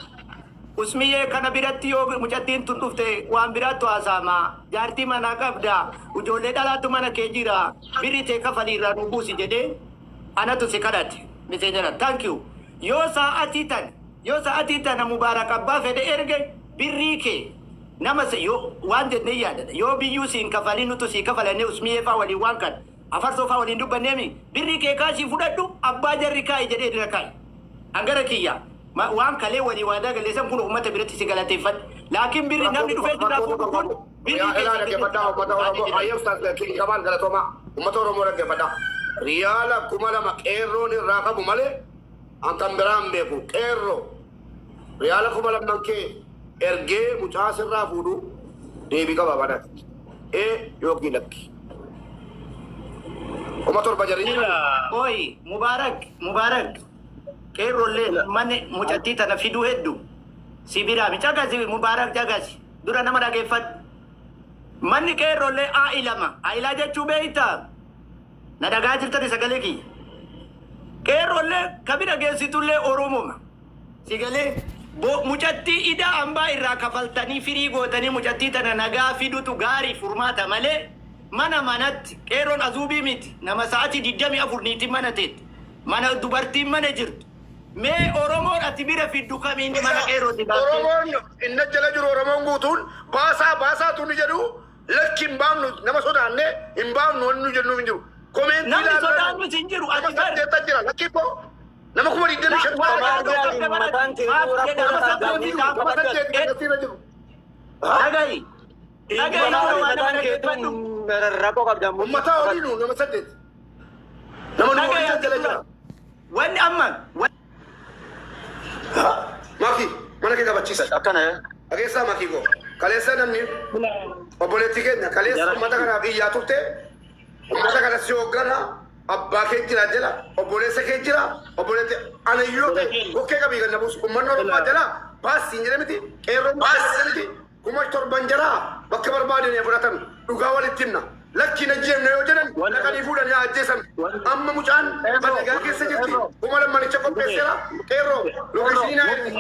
Usmiyyee kana biratti yoo mucattiin tun dhufte waan biraattu haasa'ama. Jaartii manaa qabda. Ijoollee dhalaatu mana kee jira. Birri tee kafalii irraa nu buusi jedhee anatu si kadhate. Miseenjara. Thank you. Yoo sa'atii tana Mubaarak abbaa fedhe erge birrii kee nama yoo waan jennee yaadada. Yoo biyyuu siin kafalii nutu sii kafalannee Usmiyyee faa waliin waan kana afarsoo faa waliin dubbanneemi birrii kee kaashii fudhadhu abbaa jarri kaa'i jedhee dira kaa'i. Angara kiyya waan kalee walii waadaa galeessan kun uummata biratti si galateeffadhe. Laakiin birri namni dhufee sirraa fuudhu kun birrii kee Ilaa dhaggeeffadhaa uummata Oromoo. Ayyee ustaas King Kamal galatoomaa. Uummata Oromoo dhaggeeffadhaa. Riyaala 2000 qeerroon irraa qabu malee an kan biraa hin beeku. Qeerroo riyaala 2000 kee ergee mucaa sirraa fuudhu deebii qaba banaati. Ee yookiin lakki. 7,000 jarri. Oi, Mubarak, Mubarak. Qeerroollee manni mucattii tana fiduu hedduu. Si biraa mi caqasi Mubarak caqasi. Dura nama dhageeffadhu. Manni qeerroollee aa'ilama. Aa'ilaa jechuu beektaa? Na dhagaa jirtani sagalee kiyya. Qeerroollee kabira geessitullee Oromoma. Si galee mucattii idaa hambaa irraa kafaltanii firii gootanii mucattii tana nagaa fidutu gaarii furmaata malee mana manatti qeerroon azuubii miti nama sa'atii 24 niitiin mana teetti mana dubartiin mana jirtu. Mee Oromoon ati bira fiddu kamiin mana qeerrooti baaftee? Oromoon inni jala jiru Oromoon guutuun baasaa baasaa tuni jedhu lakki hin baafnu nama sodaanne hin baafnu wanni nu jennuuf hin jiru. Komeentii Namni sodaannu hin jiru Nama ati bar. saddeetta jira lakki immoo nama 25,000 Mataan kee rakkoo nama saddeet kan irra jiru. Dhagahi. Dhagahi dura waan nama Mataan kee dhaggeeffadhu. rakkoo qabda. Uummataa oliinu nama saddeet. Nama nu Dhagahi waliin ati jala dura. jira. Wanni amma Maki mana kee qabachiisa. Akkana. Dhageessaa makii koo. Kaleessa namni obboleettii keenya kaleessa uummata kanaaf iyyaa turte uummata kana si hooggana abbaa kee jira jala obboleessa kee jira obboleetti ana yoo ta'e kokkee qabii kan nabuus uummanni Oromoo jala baasii hin jedhe miti qeerroon baasii miti 7,000 jala bakka barbaadeen haa fudhatan dhugaa walitti himna lakki na jeemne yoo jedhan dhaqanii fuudhanii haa ajjeesan amma mucaan madagaa keessa jirti 2000 manicha qopheesseera qeerroo lookeeshinii naa ergi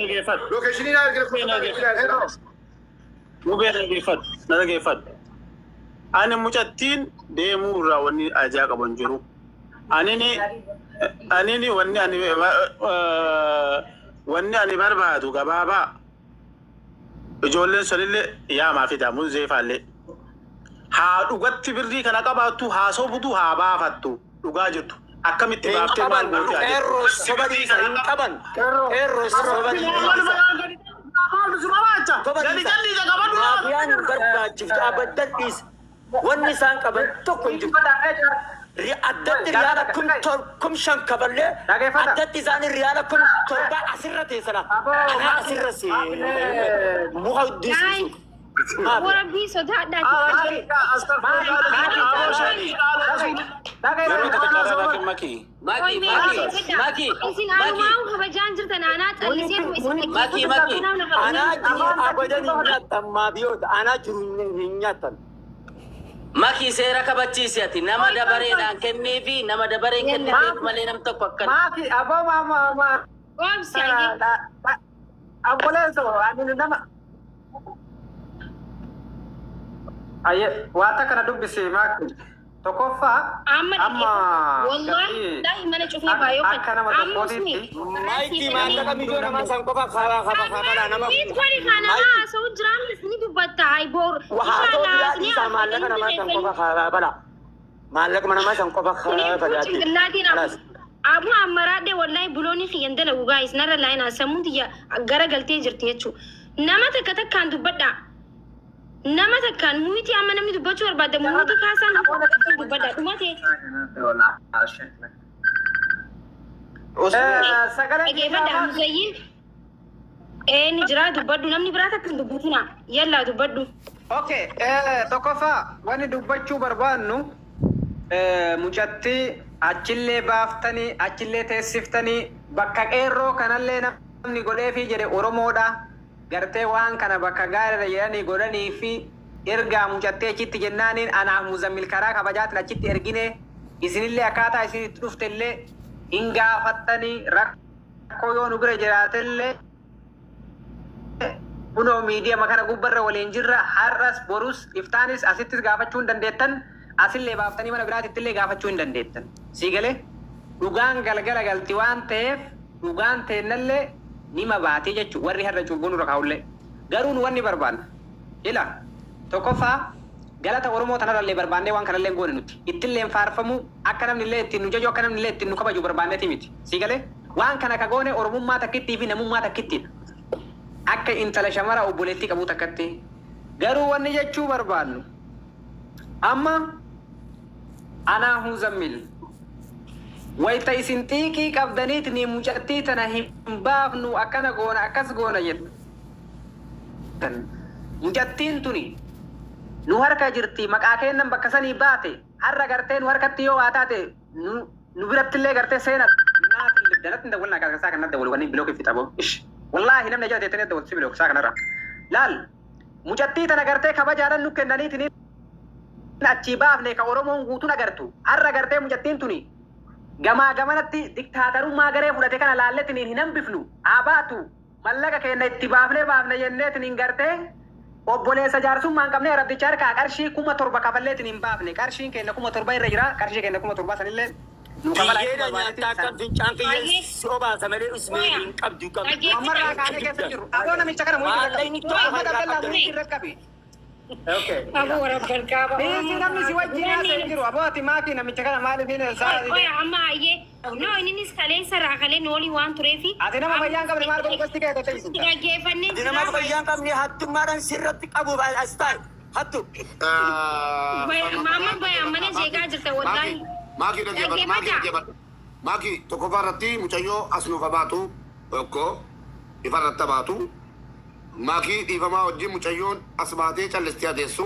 lookeeshinii naa ergi. Mubee dhaggeeffadhu, na dhaggeeffadhu. Ani mucattiin deemuu irraa wanni ajaa qabu hin jiru. Anini wanni ani barbaadu gabaabaa ijoolleen sunillee yaamaa fida muzeefaallee. Haa dhugatti birrii kana qabaattu haa sobutu haa baafattu dhugaa jirtu. Akkamitti Hin baaftee maal qaban gootee haa qeerroo soba dhiisa hin qaban. Qeerroo soba dhiisa. Soba dhiisa. Maafiyaan hin barbaachiftu abaddan dhiisa. Wanni isaan qaban tokko hin jiru. Addatti riyaala 5,000 kaballee addatti isaanii riyaala 7,000 asirra teessana. Anaa asirra see muka dhiisisu. Warabbii sodaadhaa. Yeroo takka caalaa laakiin makii. Maki, Maki, Maki, Isin anumaa kabajaan jirtan anaa calliseetuma isin Maki, Maki. Anaa jiru abadan hin nyaattan maafiyoota. Anaa jiru hin nyaattan. Maki seera kabachiisi ati nama dabareedhaan kenniifi nama dabareen kenniteef malee nam tokko akkana. Maaki aboo maama maama. Oomsi ayye. Obboleesso ani nama. Aye waan kana dubbisi maaki. Tokkoffaa Amma amma wallahi wallahi mana cufnee baay'oo kan akka nama amma usmi tokkootitti Maayikii maallaqa miidiyoo namaa san qofa karaa kafa kafalaa nama. Miit kori kana haasa'u jiraan ni dubbatta ay boor Waa ta'uu biraa dhiisaa maallaqa namaa san qofa karaa bala. Maallaqa namaa san qofa karaa balaatti. Cinqillaatiin abu ammaraadhe wallahi buloonni kiyyan dalagu gaayis narra laayinaa sammuun tiyya gara galtee jirti jechuu nama takka takkaan dubbadha. Nama takkaan muyitii amma namni dubbachuu barbaadde muyitii kaasaan dubbadha dhumate. Sagalee Dhageeffadha Muzayyin ni jira dubbadhu namni biraa takka hin dubbatina yallaa dubbadhu. Okay, tokkoffaa wanni dubbachuu barbaannu mucattii achillee baaftanii achillee teessiftanii bakka qeerroo kanallee namni godheefii jedhe Oromoodha. Gartee waan kana bakka gaariidha jedhanii godhanii fi ergaa mucattee achitti jennaaniin anaaf Muzammil karaa kabajaatiin achitti ergine isinillee akkaataa isin itti dhuftellee hin gaafattanii rakkoo yoo nu bira jiraatellee Kunoo miidiyaa kana gubbarra waliin jirra. Har'as borus iftaanis asittis gaafachuu hin dandeettan. Asillee baaftanii mana biraatitti illee gaafachuu hin dandeettan. Sii galee dhugaan galgala galti waan ta'eef dhugaan teennallee nima baatee jechuudha. Warri har'a cubbuu nurra kaa'ullee. Garuu nu wanni barbaanna. Ila tokkoffaa galata Oromoo tanarrallee barbaannee waan kanallee hin goone nuti. Ittillee hin faarfamu, akka namni illee ittiin nu jaju, akka namni illee ittiin nu kabaju barbaanneeti miti. Sii galee waan kana ka goone Oromummaa takkittii fi namummaa takkittiidha. Akka intala shamara obboleettii qabuu takkatti. Garuu wanni jechuu barbaannu amma anaa Muzammil wayta isin xiiqii qabdaniit ni mucattii tana hin baafnu, akkana goona, akkas goona jettan. Mucattiin tuni nu harka jirti, maqaa kennan bakka sanii baate. Har'a gartee nu harkatti yoo waa taate nu birattillee gartee seena naati dalatti hin dawwalnaa isaa kanatti dawwalu wanni block fixa boo ish. Wallaahi namni jala teettanii dawwaltu si block isaa kanarra laal. Mucattii tana gartee kabajaadhaan nu kennaniitiin achii baafne ka Oromoon guutuun agartu. Har'a gartee mucattiin tuni gamaa gamanatti diktaatarummaa garee fudhate kana laalleetiin hin hambifnu, haa baatu, mallaqa keenya itti baafnee baafne jenneetiin gartee obboleessa jaarsummaa hin qabne rabbicha harkaa qarshii 7,000 kafalleetiin hin baafne. Qarshiin keenya 7,000 irra jira. Qarshii keenya 7,000 sanillee nu kafalaa. Biyyeedha nyaataa akka fincaan kiyyeen si obaasa malee usmee hin qabdu qabdu. Ammarraa kaanee keessa jiru. Aboo, namicha kana muyii irra qabi. Maallaqni tokko Ahmad Abdallaa, qabdu. muyii irra qabi. Okay. Aboo, warabbal kaaba. Dhiisi, namni si wajjin haasa'e jiru. Aboo, ati maakii namicha kana maaliif hin Oya amma ayyee. No, innis kaleessa irraa kalee nu waliin waan tureefi. Ati nama fayyaa hin qabne maal godhu gosti kee ta'e? Dhaggeeffannee Ati nama fayyaa hin qabne hattummaadhaan sirratti qabuuf as taa'e. Hattu. Maama bayaan mana jeeqaa jirta wallaahi. Maakii, dhaggeeffadhu. Maakii, dhaggeeffadhu. Maakii, tokkoffaa irratti mucayyoo as nuuf baatu, tokko ifa irratti baatu. Maakii, dhiifamaa wajjin mucayyoon as baatee callistee adeessu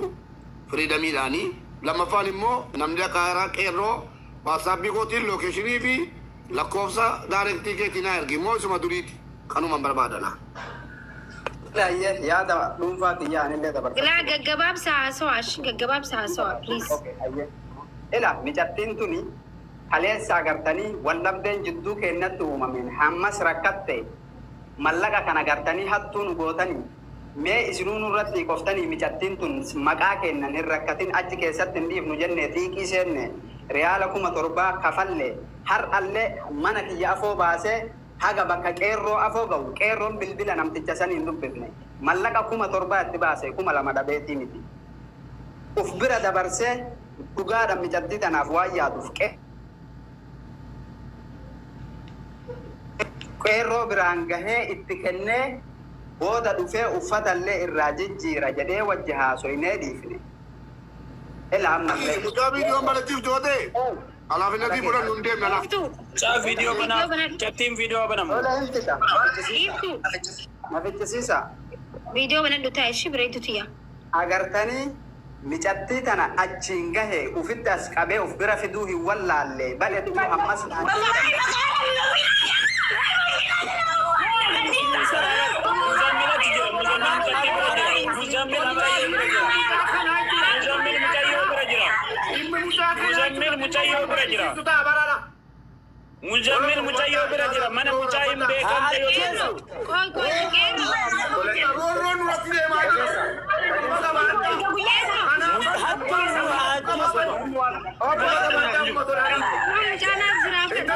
freedomiidhaanii. Lammaffaan immoo namni akka haaraa qeerroo WhatsAppii kootiin locationii fi lakkoofsa directii keetii naa ergi immoo isuma duriiti kanuman barbaadana. Ayyee, yaada dhuunfaa kiyyaa anillee dabarfachuu. Laa, gaggabaabsa haasawaa, gaggabaabsa haasawaa, please. Okay, ayyee. Ila micattiin tuni kaleessa agartanii wallabdeen jidduu keenyatti uumameen hammas rakkatte. Mallaqa kana gartanii hattuu nu gootanii, mee isinuu nurratti qoftanii, micattiin tun maqaa kennan hin rakkatin, achi keessatti hin dhiifnu jenne xiiqii seenne, riyaala 7,000 kafalle. Har'allee mana kiyya afoo baasee haga bakka qeerroo afoo ga'u qeerroon bilbila namticha sanii hin dubbifne. Mallaqa 7,000 itti baase, 2,000 dhabeetii miti. Uf bira dabarsee dhugaadha micattii tanaaf waan yaaduuf qeerroo biraan gahee itti kennee booda dhufee uffatallee irraa jijjiira jedhee wajji haasoynee dhiifne. Ila ammallee. Mucaa viidiyoon barachiif joote alaafinnatii fudhannu hin deemna lafa. Iftu. Mucaa viidiyoo banaa, mucattiin viidiyoo banamu. Tola, hin fixa. Iftu. Na fichisiisa. Viidiyoo banadhu taa'e ishii bareeddu tiyya. Agartanii micattii tana achiin gahe ufitti as qabee uf bira fiduu hin wallaalle badhettuu ammas naan. Muzammil achi jira. Muzammil mucattii bira jira. Muzammil mucayyoo bira jira. Muzammil mucayyoo bira jira. Muzammil mucayyoo bira jira. Muzammil mucayyoo bira jira. Mana mucaa hin beekamne yoo ta'u. Qoy qoy, qeerroo. Roorroon nurratti deemaa jira. Hattuun nu haa ajjeesu. Waan mucaanaaf jiraafadha.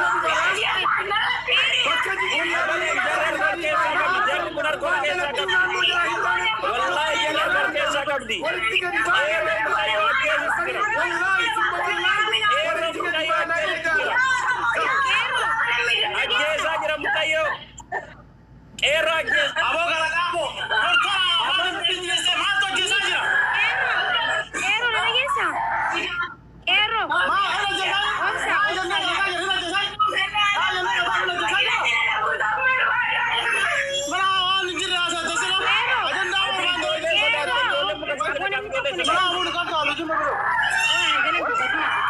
Bakka Jarri keessaa qabdi. Jarri kun harkuma keessaa qabdi. Wallaahi jarri harkuma keessaa qabdi. Qeerroo mucayyoo ajjeesuuf jira. Qeerroo mucayyoo ajjeesuuf jira. Ajjeesaa jira mucayyoo. Qeerroo ajjeesa. Aboo gara dhaaboo. Tortora afaan biyyee maaltu ajjeesaa jira? Qeerroo, na dhageessaa? Qeerroo. Maa hela ajjeesaa? Obsa. Haa jennee ajjeesaa jira, hela ajjeesaa. Haa jennee ajjeesaa jira. Mana waan hin jirre haasa'e sila. Ajandaa waan Mana amuun kan kaalu jimma biroo.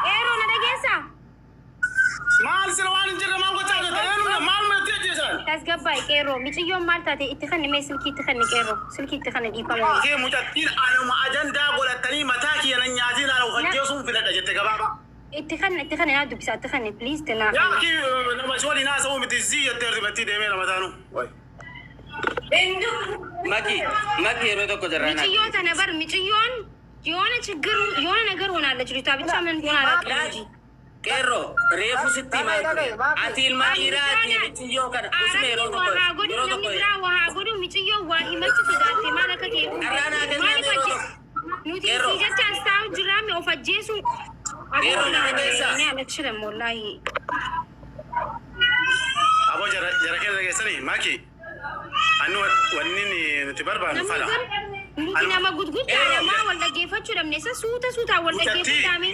Qeerroo, na dhageessaa? Maal sila waan hin jirre maal gochaa jirta? Eenyudha maal manatti ajjeesan? Tasgabbaa'e qeerroo. Miciyyoon maal taate? Itti kanni mee silkii itti kanni, qeerroo. Silkii itti kanni, dhiifama. Kee mucattiin anuma ajandaa godhatanii mataa kiyya nan nyaatiin ana of ajjeesuun filadha jette gabaabaa. Itti kanni, itti kanni, naa dubbisa, itti kanni, please naa Yaa kanni. kii nama si waliin haasa'uu miti zii jettee ribattii deemee nama taanu. Maki, Maki yeroo tokko jarraa naa. ምጭዮ ተነበር ምጭዮን የሆነ ችግር የሆነ ነገር ሆናለች ልጅቷ ብቻ ምን እንደሆነ አላውቅም እንጂ Qeerroo reefu sitti himaa ture. Ati ilma dhiiraati michiyyoo kana usuma yeroo Arabni tokko waa godhu yeroo namni tokko biraa waa godhu michiyyoo waa himachuu sodaatte maal akka ta'e Carraa naa kennaa maaliif yeroo ajje tokko. nuti Qeerroo. isii jecha as taa'u jirraami of ajjeesu Qeerroo na dhageessaa? እኔ አልችልም ወላሂ። Aboo jara jara keessa dhageessanii maaki. Annu wanni nuti barbaannu Namni fala. kun nuti nama gurguddaa namaa wal dhaggeeffachuu dhabne isa suuta suutaan wal Mucattii. dhaggeeffachaame.